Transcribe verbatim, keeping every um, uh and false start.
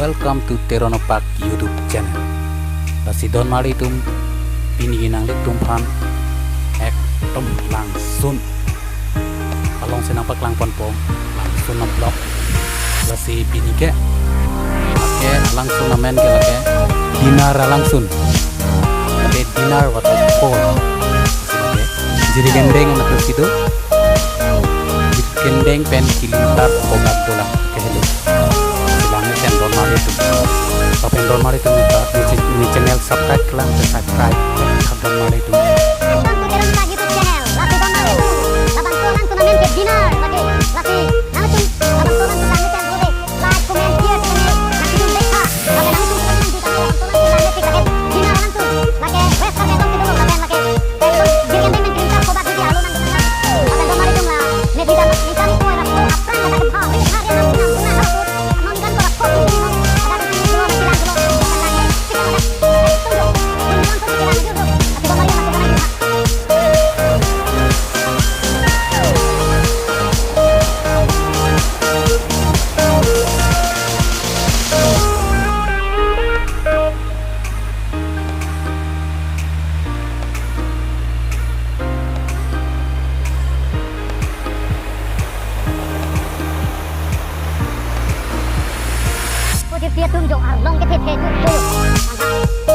Welcome to Teron Opak YouTube channel. Lasi donmari atum, pini ke nanglitum aphan ekdom langsun alongsi nangpaklang ponpo, langsun a-vlog. Lasi pini ke, lake langsun amen ke lake dinner alangsun. Lake dinner waterfall. Lake jiri kendeng amat si do. Jiri kendeng pen kilometer kobak dolang ke helo. Silang pen donmari atum. Lapen donmari atum ne, ne channel subscribe kelang, subscribe. Donmari atum. Welcome to Teron Opak YouTube channel. Lasi donmari atum, labangso alangsun amen ke dinner, lake, lasi nanglitum labangso alangsun langni pen like, comment, share, comment, nangkidun dek tha. Lake nanglitum kidun dek tha, labangso alangsun langni pen lake dinner alangsun. Lake West Karbi Anglong kedo, lapen lake, ekdom jiri kendeng pen kilometer kobak didi arlo nang. Lapen donmari atum, la, ne dida nang kami ko era ko apran la ke pha, re pha re nang nang nang nang. Ko je pia tum jo arlong kethe the jo jo.